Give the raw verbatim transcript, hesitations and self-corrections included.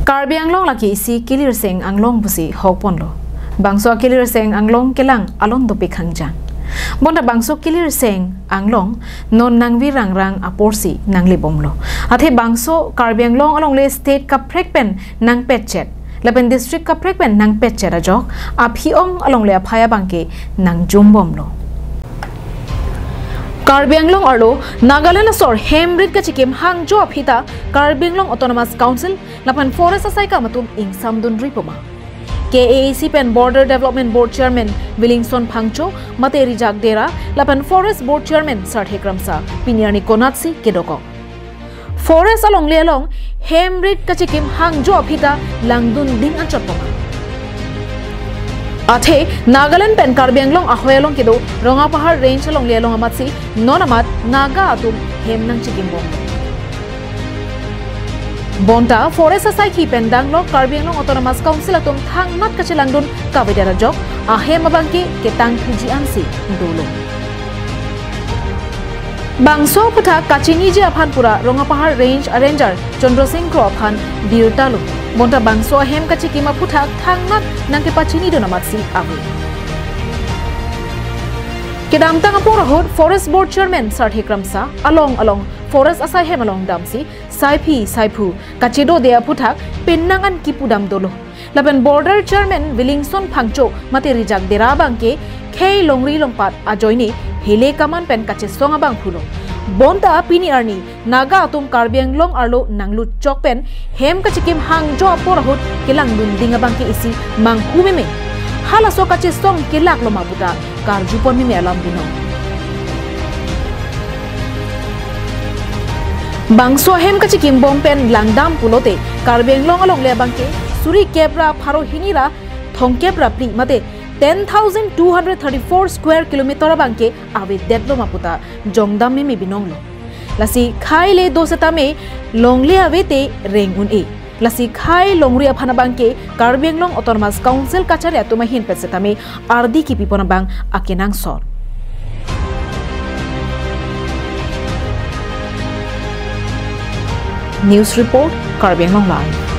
Karbi Anglong lake isi kilirseng anglong pusi hokponlo. Bangso akilirseng anglong kelang alon dopik hangjang. Bonta bangso kilirseng anglong non nangvirang rang apor si nanglebomlo. Athe bangso Karbi Anglong alongle state kaprek pen nangpetchet lapen district kaprek pen nangpetchet ajok aphi-ong alongle aphai abangke nangjumbomlo. Karbi Anglong arlo Nagaland asor hem rit kachikim hangjo aphi ta Karbi Anglong Autonomous Council lapen forest asai kam atum ingsamdunri poma. K A A C pen Border Development Board Chairman Willingson Phangcho mate Rijak Dera lapen Forest Board Chairman Sarthe Kramsa pini arni konatsi kedokok. Forest alongle along hem rit kachikim hangjo aphi ta langdun ding anchot poma. Athe Nagaland pen Karbi Anglong ahoi along kedo Rongapahar Range alongle along amatsi non amat Naga atum hem nangchikimbom. Bonta forest asaikhi pen danglok Karbi Anglong Autonomous Council atum thangnat kachelangdun kavedet ajok ahem abangke ketangthuji ansi dolo. Bangso aphuthak kachiniji aphan pura Rongapahar Range Ranger Chandra Singh Kro aphan birtalo. Bonta bangso ahem kachikim aphuthak thangnat nangkepachinidun amatsi ave. Kedamtang apor ahut Forest Board Chairman Sarthe Kramsa along along forest asai hem along damsi saiphi saiphu kachedode aphuthak penang an kipudam dolo. Lapen Border Chairman Willingson Phangcho mate Rijak Dera abangke khei longri longpat ajoine hele kaman pen kachesong abang pulo. Bonta pini arni Naga atum Karbi Anglong arlo nanglut chok pen hem kachikim hangjo apor ahut kelangdun ding abangke isi manghu meme. Halaso kachesong kelak loma puta karjupon meme alam binong. Bangso ahem kachikimbom pen langdam pulote Karbi Anglong alongle abangke suri kep ra pharo hini ra thomkep ra phli mate ten thousand two hundred thirty-four square kilometer abangke avedetlo ma puta jongdam meme binonglo. Lasi khei le do setame longle avete reng un-e. Lasi khei longri aphan abangke Karbi Anglong Autonomous Council kachari atum ahin pet setame ardi kipipon abang akenangsot. News report, Karbi Anglong Live.